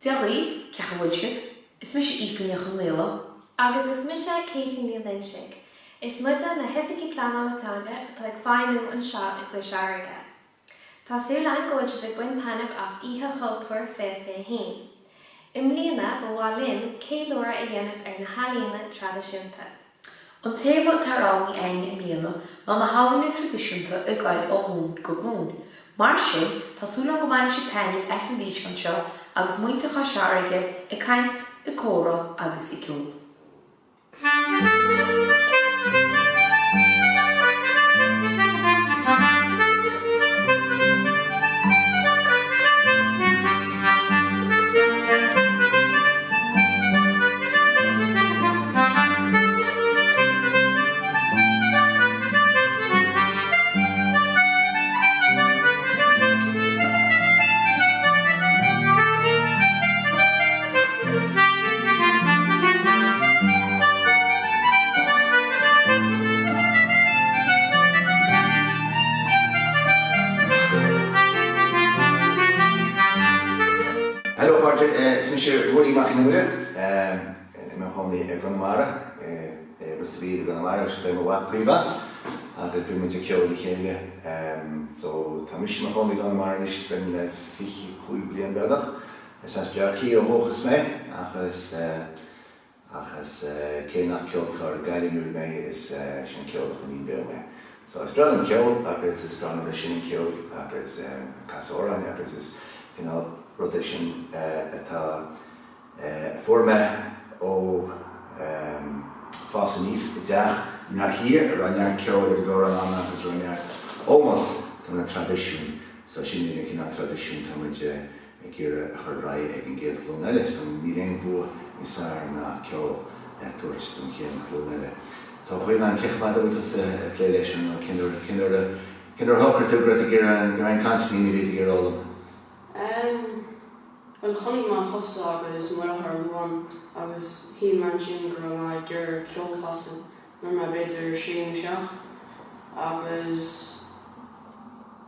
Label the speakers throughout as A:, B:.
A: Dia dhaoibh, cén chaoi a bhfuil sibh? Is mise Aoife Ní Chonghaile.
B: Agus is mise Katie Ní Loinsigh. Is muide na hOifigigh Pleanála Teanga atá ag feidhmiú anseo i gCois Fharraige. Tá súil againn go bhfuil sibh ag baint taitneamh as Oíche Chultúir 2021. I mbliana ba mhaith linn ceiliúradh a dhéanamh ar na healaíona traidisiúnta.
A: An téama atá roghnaithe againn i mbliana ná na healaíona traidisiúnta ag goil ó ghlúin go glúin. Mar sin, tá súil agam go mbainfidh sibh taitneamh as an bhfíseán seo agus muintir Chois Fharraige ag caint, ag comhrá agus ag ceol.
C: Hello a chairde, is mise Ruairí Mac Con Iomaire, i mo chónaí i gConamara, i Ros a' Mhíl i gConamara agus seo é mo mhac Caomhán agus bíonn muid ag ceol le chéile. So tá mise i mo chónaí i gConamara anois beagnach le 25 bliain beagnach. Is as Bleá Cliath ó dhúchas mé ach is Ach is cé nach ceoltóir gairmiúil mé is sin ceol a choinníonn beo mé. So is breá liom ceol agus is breá liom bheith ag seinm ceoil agus ag casadh amhráin agus is cineál rud é sin atá a fuair mé ó fás aníos i dteach i mBleá Cliath a raibh neart ceoil agus amhrán ann agus a raibh neart ómós do na traidisiúin. So sin é na cineál traidisiúin tá muid ag iarraidh a chur ar aghaidh ag an gcéad ghlúin eile so níl aon bhua níos fearr ná ceol a tabhairt don chéad ghlúin eile. So a Chaomháin, cé chomh fada a bhfuil tusa ag plé leis nó cén uair, cén uair a, cén uair a shocraigh tú go raibh tú ag iarraidh, go raibh an consairtín a bhí tú ag iarraidh a fhoghlaim?
D: Em, bhuel chonaic mé thusa agus Muireadhach ar Luan agus shíl mé ansin go raibh mé ag iarraidh ceol a chasadh nuair mé b'fhéidir sé nó seacht agus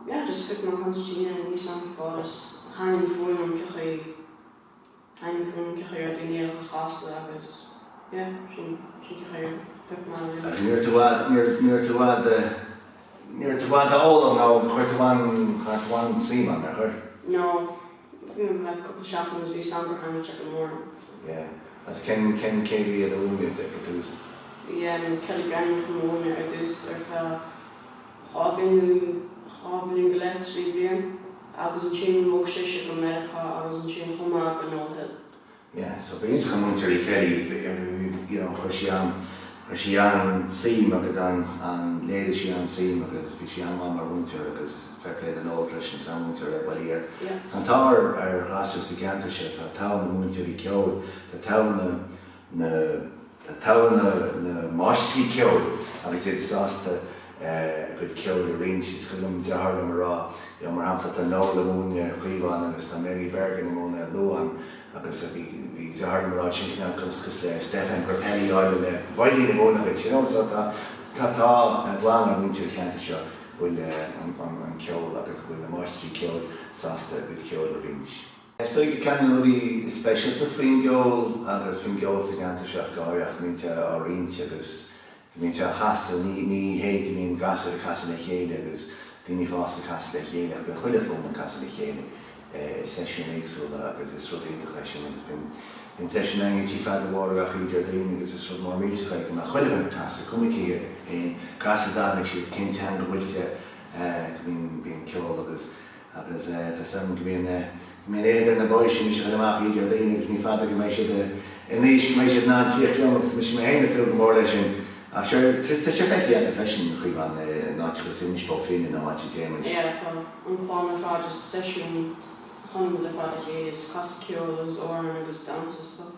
D: yeah just phioc mé an consairtín and níl a fhios a'm cén fáth just thaitin an fuaim liom cé chaoi thaitin an fuaim liom cé chaoi a raibh daoine eile á chasadh agus yeah sin sin cé chaoi a phioc mé é
C: really. Ní raibh tú i bhfad ní raibh ní raibh tú i bhfad ní raibh tú i bhfad a fhoghlaim nó chuir tú an chuir tú an-suim ann ar chuir?
D: No bhí mé like cúpla seachtain agus bhí a fhios a'm gur thaitnigh sé go mór liom so.
C: Yeah agus cén cén cé a bhí i do mhúineadh ag an tús?
D: Bhí em Kelly Brennan do mo mhúineadh ar dtús ar feadh 2 bhliain nó 2 bhliain go leith, 3 bhliain agus ansin bhog sise go Meiriceá agus ansin chuaigh mé go Noel Hill.
C: Yeah, so b'iontach an múinteoir í Kelly, you know, chuir sí an, chuir sí an-suim agus an, an, léirigh sí an-suim agus bhí sí an-mhaith mar mhúinteoir agus fair play do Noel freisin, is an-mhúinteoir é, bhuel here, tá an t-ádh ar, ar ghasúir sa gceantar seo, tá togha na múinteoirí ceoil, tá togha na, na, Tá togha na máistrí ceoil agus iad sásta a gcuid ceoil a roinnt. Is cuimhin liom deartháir liom a rá, you know, mar shampla, tá Noel ag múineadh Caomhán agus tá Mary Bergin ag múineadh Luan agus bhí deartháir liom a rá sin cineál cosúil le Stéphane Grappelli a fháil le veidhlín a mhúineadh duit, you know, so tá tá an t-ádh glan ar mhuintir an cheantair seo go bhfuil an ceol agus go bhfuil na máistrí ceoil sásta a gcuid ceoil a roinnt. Is dóigh gur ceann de na rudaí is speisialta faoin gceol agus faoin gceol sa gceantar seo ach go háirithe go mbíonn sé á roinnt agus go mbíonn sé á chasadh. Ní ní hé go mbíonn gasúir ag casadh le chéile agus daoine fásta ag casadh le chéile ach bíonn chuile ghlúin ag casadh le chéile i seisiúin éagsúla agus is rud iontach é sin agus bíonn bíonn seisiún againn i dTigh Pheadair Mhóir gach oíche Déardaoin agus is rud mór millteach é go mbeadh chuile dhuine ag casadh, cuma cé hiad féin, cá as a dtagann siad, cén teanga a bhfuil sé, go mbíonn bíonn ceol agus Agus tá a fhios agam go mbíonn, go mbíonn éad ar na boys sin anois a ghoil amach oíche Déardaoin agus ní fada go mbeidh siad in aois go mbeidh siad in ann tíocht liom agus tá mise mé féin ag tnúth go mór leis sin. Ach sure, tá sé feicthe iontu freisin, a Chaomháin, in áiteacha is Inis Bó Finne nó áit a dtéann muid.
D: Yeah, tá an clann ar fad just seisiún, tháinig muid ar fad le chéile is casadh ceoil agus amhráin agus damhsa is stuff.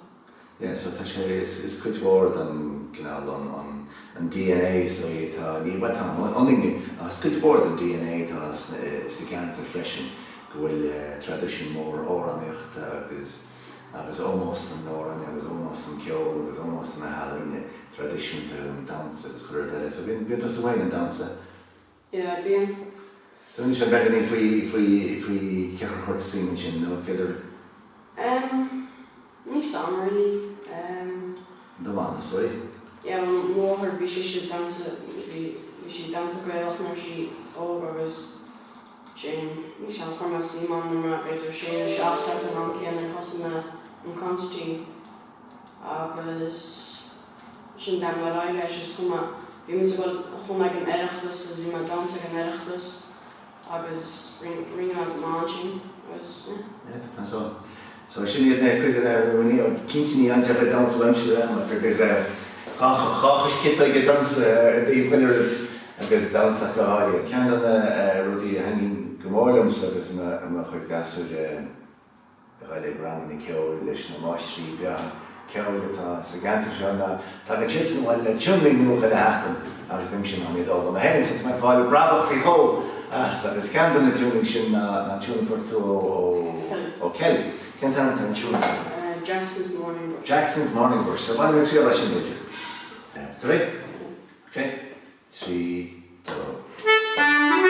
C: Yeah, so tá sé, is, is cuid mhór den cineál an, an, an DNA is dóigh atá, ní, bhuel tá ionainne ach is cuid mhór den DNA atá sna, sa gceantar freisin go bhfuil traidisiún mór amhránaíochta agus, agus ómós don amhrán agus ómós don ceol agus ómós do na healaíona traidisiúnta, an damhsa agus chuile rud eile. So bíonn, bíonn tusa féin ag damhsa?
D: Yeah, bíonn.
C: So inis dom beagáinín faoi, faoi, faoi cén chaoi ar chuir tú suim ansin nó céard ar.
D: Em, níl 's a'm really, em.
C: Do mham, is dóigh?
D: Yeah, bhuel mo mháthair, bhí sise ag damhsa, bhí, bhí sí ag damhsa Gaelach nuair a bhí sí óg agus sin, níl 's a'm, chuir mé suim ann nuair mé b'fhéidir sé nó seacht thart ar an am céanna ar thosaigh mé an consairtín agus sin lean mé ar aghaidh leis is chuaigh mé, bhí muid ag dul, chuaigh mé ag an Oireachtas agus bhí mé ag damhsa ag an Oireachtas. Agus rinne mé go maith ansin agus yeah.
C: Yeah, tá mé so. So sin iad na cuid de na cinnte ní fhaigheann sé bheith damhsa uaimse le am agus dhá chois ciotóige domsa i dtaobh chuile rud agus damhsa ach go háirithe. Ceann de na rudaí a thaitníonn go mór liomsa agus i mo chuid gasúir a dhul ag ranganna ceoil leis na máistrí breátha ceoil atá sa gceantar seo ná tagann siadsan abhaile le tiúnaí nua chuile sheachtain agus bímse in ann iad a fhoghlaim féin so tá mé ag fáil brabach faoi dhó as agus ceann de na tiúnaí sin ná ná tiún a fuair tú ó ó Kelly. Cén t-ainm atá ar an tiún?
D: Jackson's Morning Brush.
C: Jackson's Morning Brush. So bainfidh mé triail as sin b'fhéidir. Tá tú réidh? Ok. 3, 2.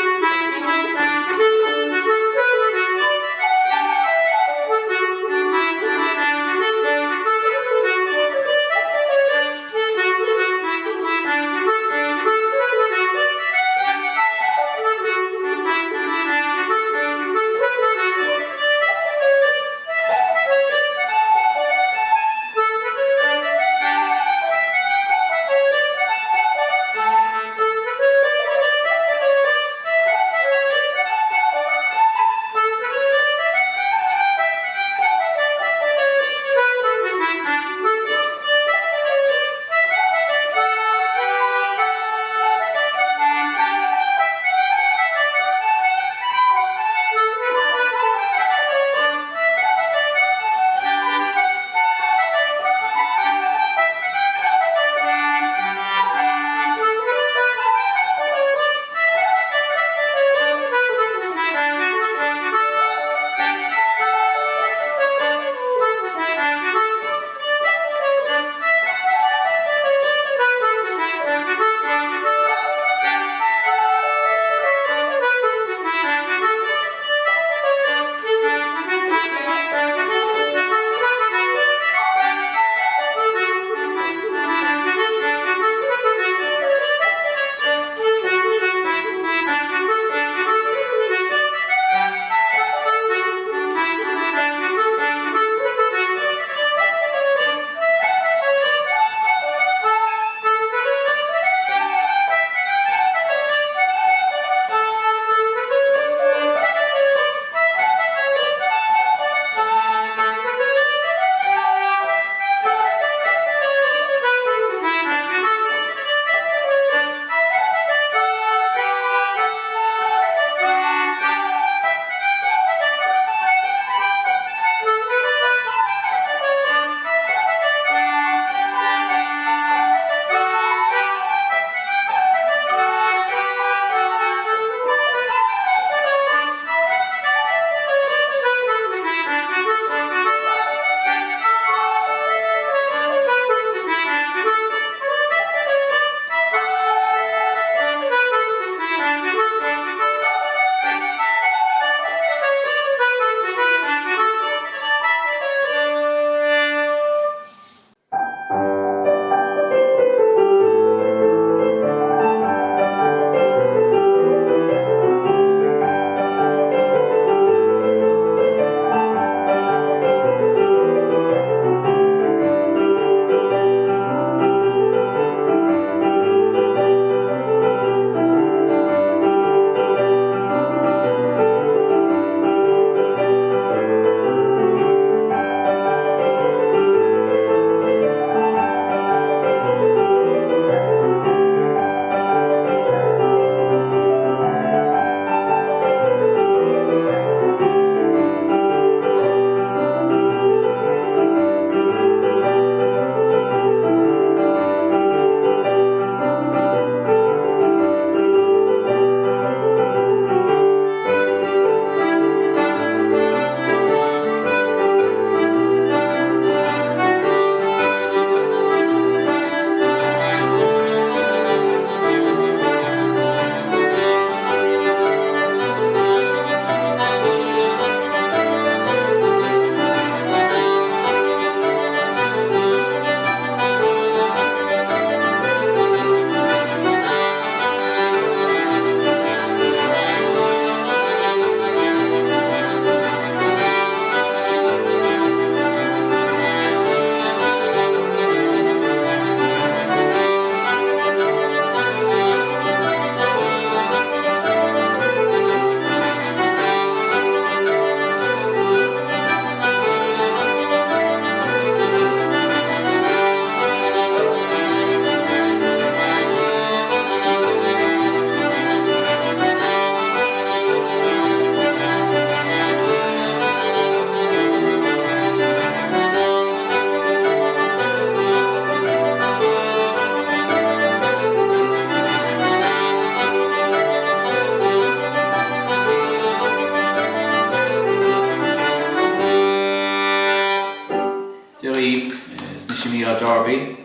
E: Dia dhaoibh, is mise Mícheál Darby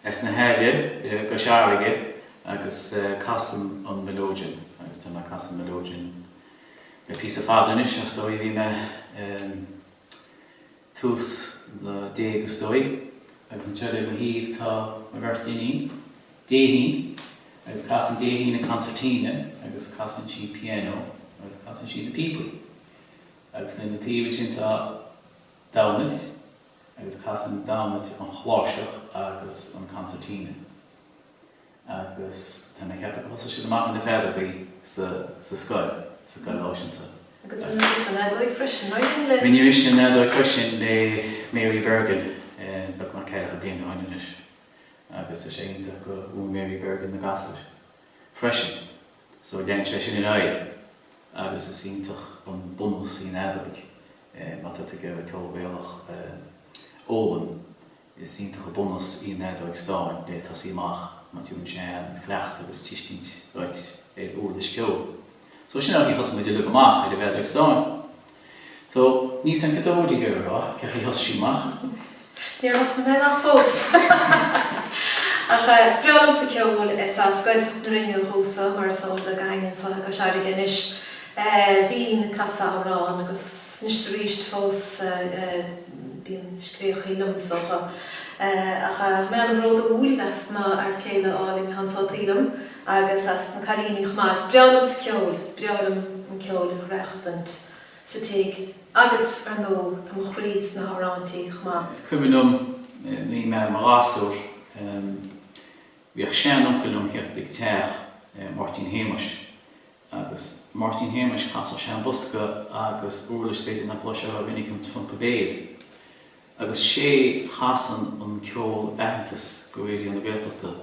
E: as na hAille i gCois Fharraige agus casaim an melodeon agus tá mé ag casadh an melodeon le píosa fada anois, is dóigh bhí mé tús na déag is dóigh agus anseo le mo thaobh tá mo bheirt iníon, Déithín agus casann Déithín an concertina agus casann sí pianó agus casann sí na píopaí agus lena taobh ansin tá Damhnait agus casann Damhnait an chláirseach agus an concertina. Agus tá mé ag ceapadh gur thosaigh siad amach ar na feadógaí sa sa scoil, sa scoil náisiúnta.
B: Agus rinne tusa an fheadóig freisin, nár dhein le.
E: Rinne mise an fheadóig freisin le Mary Bergin beagnach ceathracha bliain ó shin anois. Agus tá sé iontach go mhúin Mary Bergin na gasúir freisin. So lean sé sin ar aghaidh agus is iontach an bunús í an fheadóig má tá tú ag iarraidh ceol Gaelach a fhoghlaim. Is iontach an bunús í an fheadóig stáin le tosaí amach má tá sean-chleachtadh agus tuiscint agat ar uirlis ceoil. So sin an chaoi thosaigh muid uilig amach ar an bhfeadóig stáin. So níl 's a'm cad a bhfuil ag iarraidh a rá, cén chaoi thosaigh sí amach?
B: Níor thosnaigh mé amach fós. Ach is breá liomsa ceol, is as Gaeltacht na Rinne dhomhsa, mar is eol do gach éinne anseo i gCois Fharraige anois. Bhínn ag casadh amhrán agus anois is arís fós bíonn scréachaí liom is dócha. Ach tá mé an-bhródúil as mo fhear céile álainn atá anseo taobh liom agus as na cailíní chomh maith. Is breá liomsa ceol, is breá liom an ceol a reáchtaint sa tigh agus, ar ndóigh, tá mo chroí sna hamhráintí chomh maith.
E: Is cuimhin liom nuair a bhí mé i mo ghasúr, bhíodh sean-uncail liom ag tíocht ag an teach, Máirtín Shéamuis, Agus Máirtín Shéamuis, chasadh sé an bosca agus uirlis b'fhéidir nach gcloisfeá rómhinic, an trumpa béil. Agus sé chasann an ceol aitheantas go Raidió na Gaeltachta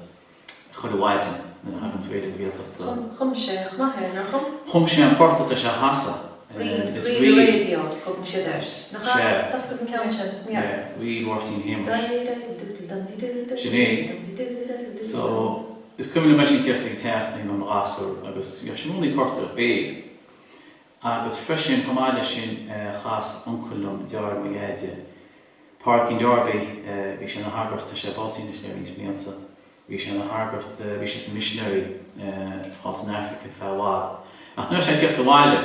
E: chuile mhaidin nuair a thaganns Raidió na Gaeltachta.
B: Chum sé chomh maith é, nár chum?
E: Chum sé an port atá sé a chasadh.
B: Ríl Ríl Raidió a thugann siad air. Nach ea? Tá 's agat an ceann sin.
E: Yeah. Ríl Mháirtín Shéamuis. Sin é. So. Is cuimhin liom eisean ag tíocht ag an teach nuair a bhí mé i mo ghasúr agus bhíodh sé i gcónaí ag portaireacht béil. Agus freisin, chomh maith leis sin, chas uncail liom, deartháir mo dheaide, Pádraigín Darby, bhí sé ina shagart, tá sé básaithe anois le roinnt blianta, bhí sé ina shagart, bhí sé sna misinéirí thall san Afraic ar feadh i bhfad. Ach nuair a bhí sé ag tíocht abhaile,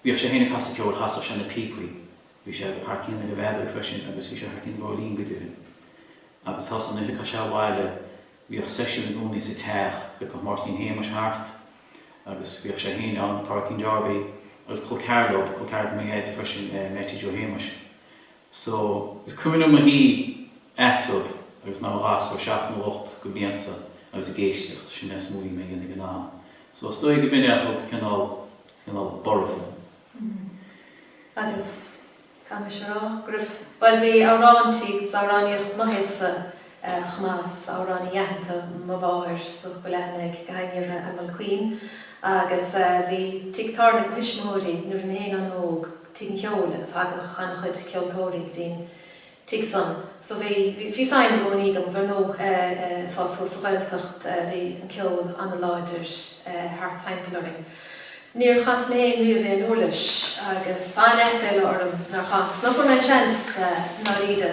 E: bhíodh sé féin ag casadh ceoil, chasadh sé na píopaí, bhí sé thar cionn ar an bhfeadóig freisin agus bhí sé thar cionn ar an gcóilín go deimhin. Agus tá san oíche thiocfadh sé abhaile, bhíodh seisiún i gcónaí sa teach, thiocfadh Máirtín Shéamuis thart agus bhíodh sé féin ann, Pádraigín Darby, agus col ceathar leo, col ceathar do mo dheaide freisin, Mattie Joe Shéamuis. So, is cuimhin liom mo shuí eatarthu agus mé i mo ghasúr, seacht nó 8 go blianta agus ag éisteacht, sin é is mó a bhí mé a dhéanamh ag an am. So, is dóigh go b'in é a thug cineál, cineál borradh fúm.
B: Agus Caithfidh mise a rá go raibh, bhuel bhí amhráintí agus amhránaíocht mo thaobhsa chomh maith, is amhránaí aitheanta mo mháthair, is dócha go bhfuil aithne ag gach éinne uirthi, Emel Queen, agus bhí tigh tábhairne ag mo thuismitheoirí nuair a bhí mé féin an-óg, Tigh an Cheoil, agus thagadh an-chuid ceoltóirí go dtí'n tigh san. So bhí, bhí seinm i gcónaí agam agus ar ndóigh ag fás suas sa Ghaeltacht bhí an ceol an-láidir thart timpeall orainn. Níor chas mé féin riamh aon uirlis agus tá an-aiféala orm nár chas, ná fuair mé an seans i ndáiríre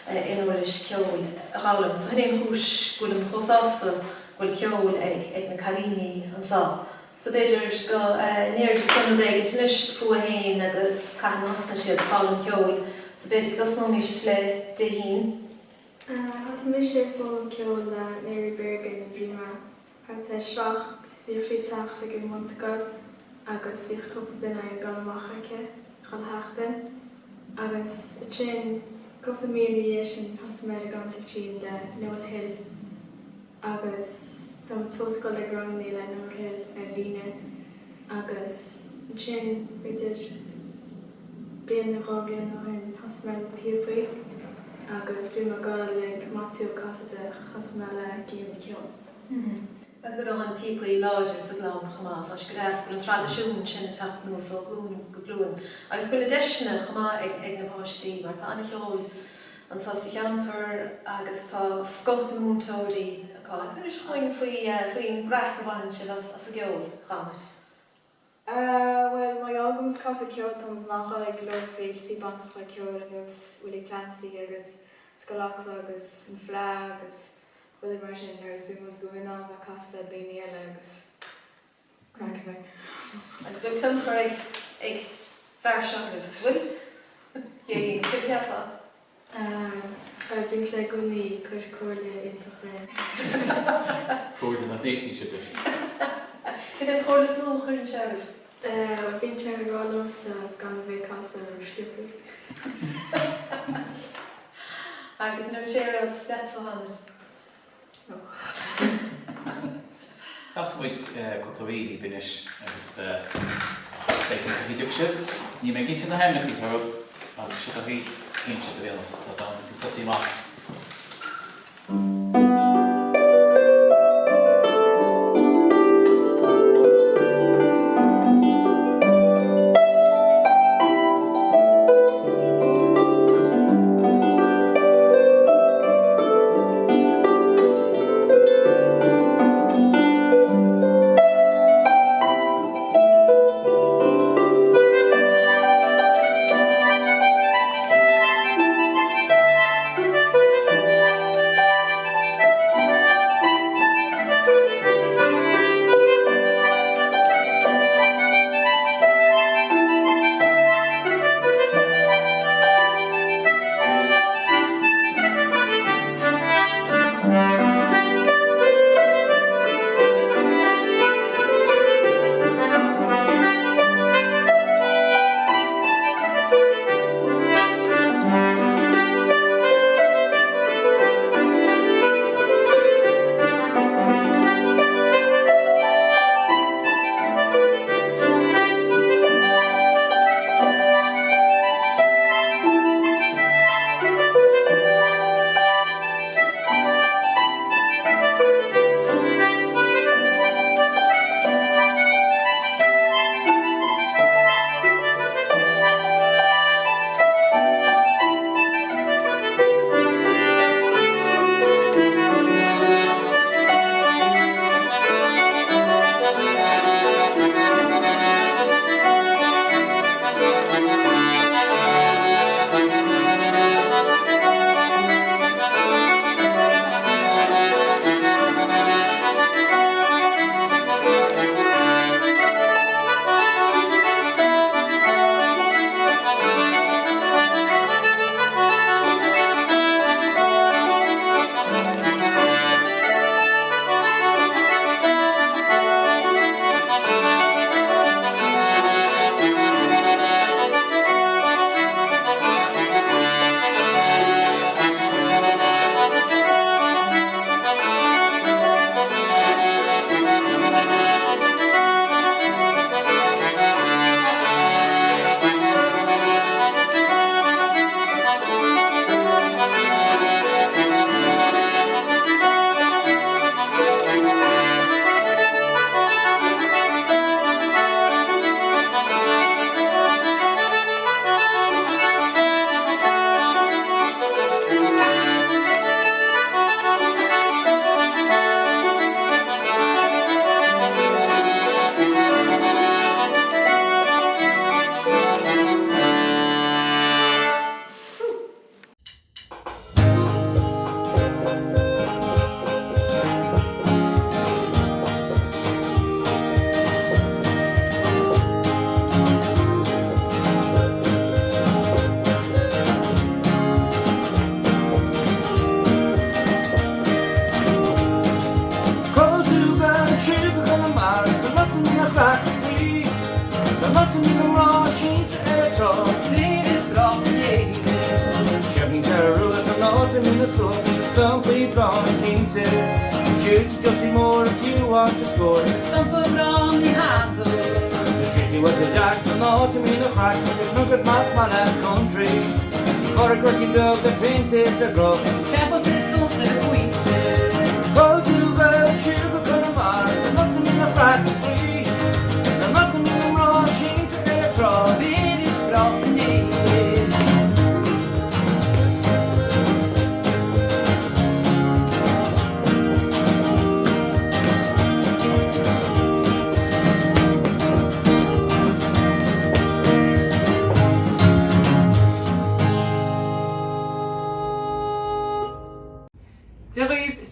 B: aon uirlis ceoil a dh'fhoghlaim. So shin é an chúis go bhfuilim chomh sásta go bhfuil ceol ag, ag na cailíní anseo. So b'fhéidir go ndéarfaidís san rud éigint anois fúthu fhéin agus cathain a thosnaigh siad ag foghlaim ceoil. So b'fhéidir go dtosnóimís le Déithín.
F: Thosaigh mise ag foghlaim ceoil le Mary Bergin nuair a bhí mé thart ar 7. Bhíodh sí ag teacht chuig an bhunscoil agus bhíodh cúpla duine ag dul amach aici chuile sheachtain. Agus ansin cúpla mí ina dhiaidh sin thosaigh mé ar an gconsairtín le Noel Hill. agus tá muid fós ag dul ag rangannaí le Noel Hill ar líne agus ansin b'fhéidir bliain nó dhá bhliain ó shin thosaigh mé ar na píopaí agus bhí mé ag dul ag Maitiú Ó Casaide thosaigh mé le Guy Mac Keown.
B: Agus ar ndóigh na píopaí láidir sa gclann chomh maith, so tá sé go deas go bhfuil an traidisiún sin ag teacht anuas ó ghlúin go glúin agus go bhfuil na deiseanna chomh maith ag na páistí mar tá an-cheol anseo sa cheantar agus tá scoth na múinteoirí acu. Agus inis dhúinn faoi faoin gcraic a bhaineann sibh as an gceol, a Dhamhnait.
F: Bhuel, mar gheall go bhfuil muid ag casadh ceoil, tá muid in ann dhul ag go leor féiltí bainteach le ceol ar nós Willie Clancy agus Scoil Acla agus an Fleadh agus rudaí mar sin agus bíonn muid go in ann bheith ag casadh le daoine eile agus craic a bheith.
G: Agus bhfuil tionchar ag ag fear seo oraibh? Bhfuil? Yé, cad a cheapfá?
F: Bhuel, bíonn sé i gcónaí ag cur comhairle iontach air.
E: Comhairle nach n-éisteann sibh leis.
G: Cad é an chomhairle is mó a chuireann sé oraibh?
F: Bhuel, bíonn sé ag rá liomsa gan a bheith ag casadh ró-sciobtha.
G: Agus an raibh sé ar rud leatsa, a Shanaid?
E: Casfaidh muid cúpla ríl daoibh anois agus beidh san a dtiocfaidh sibh. Níl mé cinnte na hainmneacha atá orthu ach seo daoibh cinn sibh ar aon nós. Tá dán ag tosaí amach.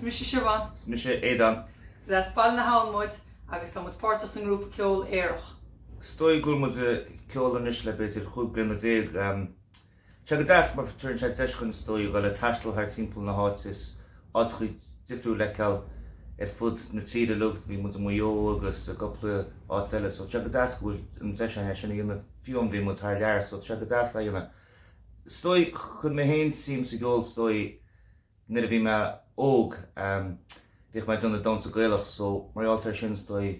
H: mise Siobhán.
I: Is mise Aodán.
H: Is as Baile na hAbhann muid agus tá muid páirteach sa ngrúpa ceoil Aerach.
I: Is dóigh go bhfuil muid ag ceol anois le b'fhéidir 15 bliana. Tá sé go deas mar tugann sé deis dhúinn is dóigh a dhul ag taisteal thar timpeall na háite is áiteachaí difriúil a fheiceáil ar fud na tíre uilig. Bhí muid i Maigh Eo agus i gcúpla áit eile so tá sé go deas go bhfuil an deis againn é sin a dhéanamh fiú amháin bhí muid thar lear so tá sé go deas é a dhéanamh. Is dóigh chuir mé féin suim sa gceol is dóigh nuair a bhí mé óg bhíodh mé ag déanamh damhsa Gaelach so mar gheall air sin is dóigh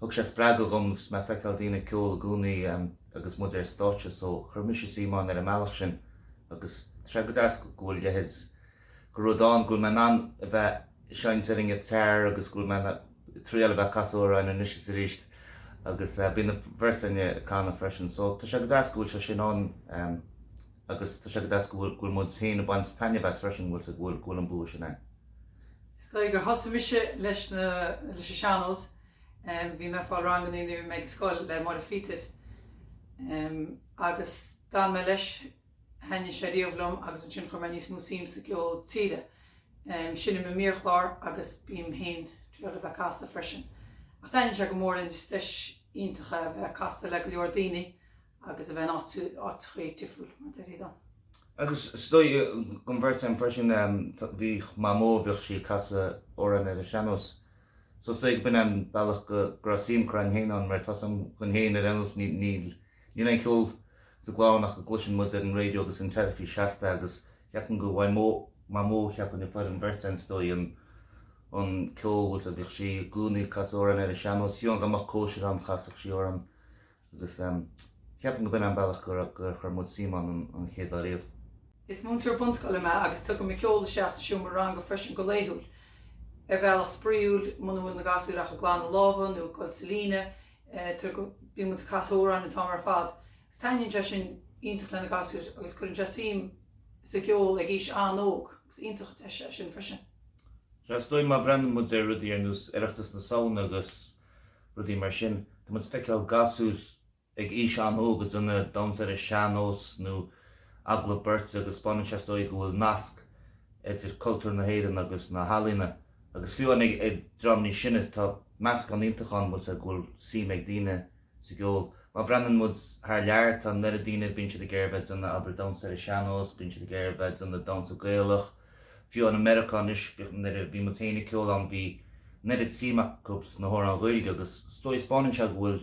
I: thug sé spreagadh dhom agus mé ag feiceáil daoine ag ceol i gcónaí agus muid ar stáitse so chuir mise suim ann ar an mbealach sin agus tá sé go deas go bhfuil leithéid de rud ann go bhfuil mé in ann a bheith ag seinnt ar an ngiotár agus go bhfuil mé ag triail a bheith ag casadh amhráin anois is arís agus bíonn an bheirt againne ag canadh freisin so tá sé go deas go bhfuil sé sin ann. Agus tá sé go deas go bhfuil, go bhfuil muid féin ag baint taitneamh as freisin, go bhfuil, go bhfuil, go bhfuil an bua sin againn.
H: Is dóigh gur thosaigh mise leis na, leis an sean-nós. Bhí mé ag fáil ranganna nuair a bhí mé ag scoil le Máire Phíotair. Agus d'fhan mé leis, thaitnigh sé riamh liom agus ansin chuir mé níos mó suim sa gceol tíre. Seinnim i mír-chlár agus bím féin triail a bheith ag casadh freisin. Ach taitníonn sé go mór linn, is deis iontach é a bheith ag casadh le go leor daoine agus a bheith in áiteachaí difriúil, mar a deir Aodán.
I: Agus is dóigh don bheirt againn freisin, bhíodh Mamó, bhíodh sí ag casadh amhráin ar an sean-nós. So is dóigh go b'in an bealach go raibh suim curtha againn féin ann, mar tá 's agam dhúinn féin ar aon nós, níl aon cheol sa gclann ach a gcloiseann muid ar an raidió agus an teilifís seasta agus ceapaim go bhfaigh Mamó, cheapfainn a fuair an bheirt againn is dóigh an an ceol, bhfuil bhíodh sí i gcónaí ag casadh amhráin ar an sean-nós, fiú dá mbeadh cóisir ann chasfadh sí amhrán. Agus ceapaim go b'in an bealach gur chuir muid suim ann an chéad lá riamh.
H: Is múinteoir bunscoile mé agus tugaim an ceol isteach sa seomra ranga freisin go laethúil. Ar bhealach spraíúil, muna bhfuil na gasúir ach ag glanadh lámha nó ag dul sa líne, bíonn muid ag casadh amhráin an t-am ar fad. Agus taitníonn sé sin iontach le na gasúir agus cuireann sé suim sa gceol ag aois an-óg agus iontach an deis é sin freisin.
I: Sea, is dóigh má bhreathnaíonn muid ar rudaí ar nós Oireachtas na Samhna agus rudaí mar sin. Tá muid ag feiceáil gasúir ag aois an-óg ag déanamh damhsa ar an sean-nós nó agallamh beirte agus 'spáineann sé is dóigh go bhfuil nasc idir cultúr na hÉireann agus na healaíona agus fiú amháin ag dream níos sine tá meascán iontach ann bhfuil sé go bhfuil suim ag daoine sa gceol. Má bhreathnaíonn muid thar lear tá an oiread daoine bíonn siad ag iarraidh bheith ag déanamh abair damhsa ar an sean-nós, bíonn siad ag iarraidh bheith ag déanamh damhsa Gaelach, Fiú i Meiriceá anois, nuair a bhí muid féin ag ceol ann, bhí an oiread suim acu sna hamhráin Ghaeilge agus is dóigh, 'spáineann sé go bhfuil,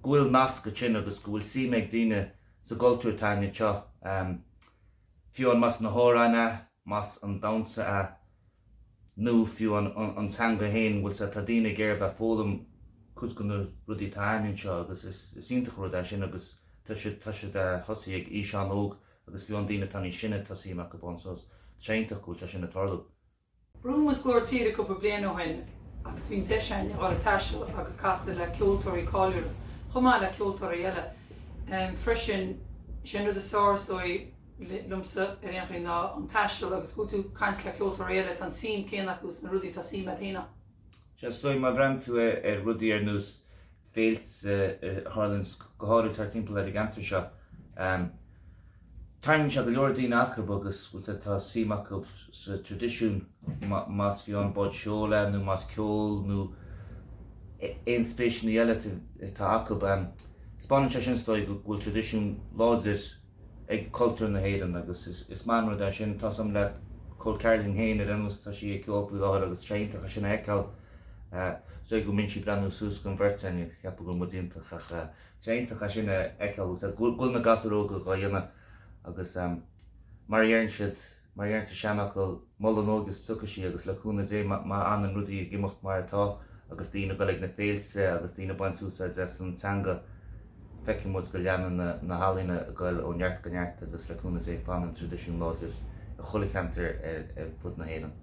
I: go bhfuil nasc ansin agus go bhfuil suim ag daoine sa gcultúr atá againn anseo. Fiú amháin más na hamhráin é, más an damhsa é nó fiú an teanga féin, bhfuil sé, tá daoine ag iarraidh bheith ag foghlaim cuid de na rudaí atá againn anseo agus is iontach an rud é sin agus tá siad, tá siad ag tosaí ag aois an-óg Agus fiú an daoine atá níos sine tá suim acu ann so tá sé iontach go bhfuil sé sin ag tarlú.
H: Bhuaigh muid Glór Tíre cúpla bliain ó shin agus bhí an deis againn a dhul ag taisteal agus casadh le ceoltóirí cáiliúla chomh maith le ceoltóirí eile freisin. Sé an rud is fearr is dóigh liomsa ar aon chaoi ná an taisteal agus go bhfuil tú ag caint le ceoltóirí eile atá an suim céanna acu sna rudaí atá suim agat féin ann.
I: Sea, is dóigh má bhreathnaíonn tú ar rudaí ar nós féilte a tharlaíonn go háirid thart timpeall ar an gceantar seo. Tarraingíonn sé go leor daoine acu agus tá suim acu sa traidisiún, más fiú an bád seoil é nó más ceol nó aon spéiseanna eile atá acu. Spáineann sé sin is dóigh go bhfuil traidisiún láidir ag cultúr na hÉireann agus is maith an rud é sin. Tá 's agam le col ceathar linn féin ar aon nós, tá sí ag ceol faoi láthair agus tá sé iontach é sin a fheiceáil. Is dóigh go mbíonn sí ag breathnú suas don bheirt againn, ag ceapadh go bhfuil muid iontach ach tá sé iontach é sin a fheiceáil agus go bhfuil na gasúir óga dhá dhéanamh agus mar a deireann siad, Mar a deireann sa seanfhocal, mol an óige is tiocfaidh sí agus le cúnamh Dé má fhanann rudaí ag imeacht mar atá agus daoine ag dul ag na féilte agus daoine ag baint úsáid as an teanga, feicfidh muid go leanann na healaíona ag dul ó neart go neart agus le cúnamh Dé fanann traidisiún láidir i chuile cheantar ar fud na hÉireann.